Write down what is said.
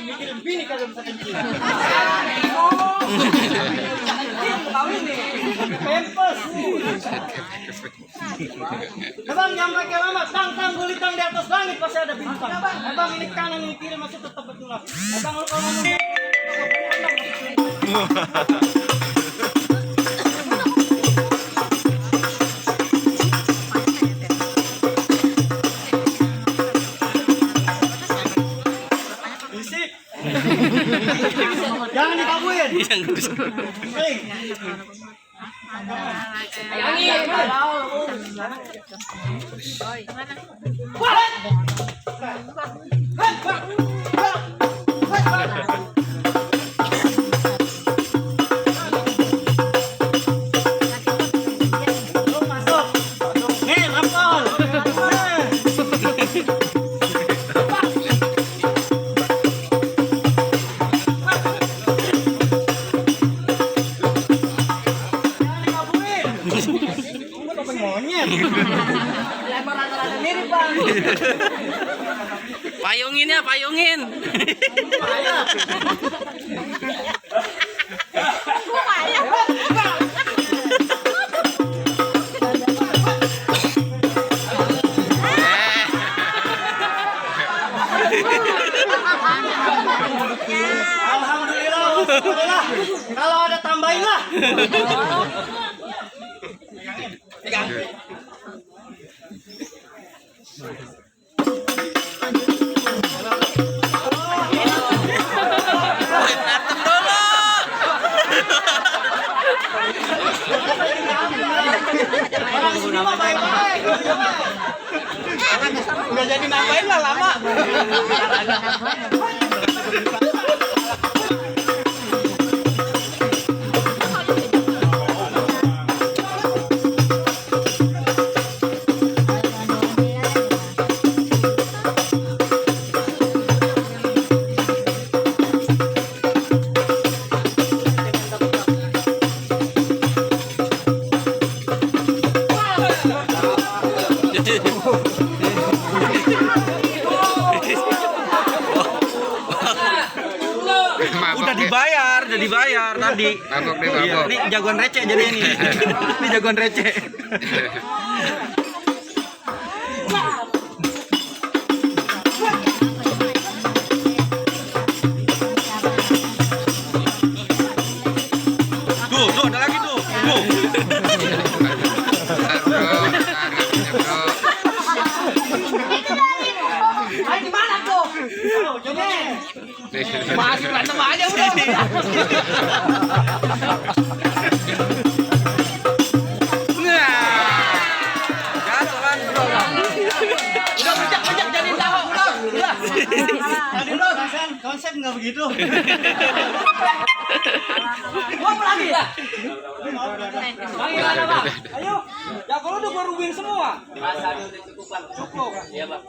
mikirin bini kagak bisa kencing. Kawin nih, pempes. Abang yang mereka lama, tang gulitang di atas langit pasti ada bintang. Abang ini kanan ini kiri masih tetap betul. Abang lu kalau ngomong jangan dikabuin. Payungin ya, payungin. Alhamdulillah, kalau ada tambahin lah. Pegang. Udah jadi nambahin lah lama. Udah dibayar tadi. Iya, ini jagoan receh jadi ini. Ini jagoan receh. Tuh ada lagi tuh. Di mana tuh? Masih berantem aja udah. Udah pecak jadi tahu udah. Tadi lo konsep nggak begitu. Gua apa lagi ya? Gimana bang? Ayo, ya kalau udah gua rugiin semua. Masa udah cukup bang. Cukup. Iya bang.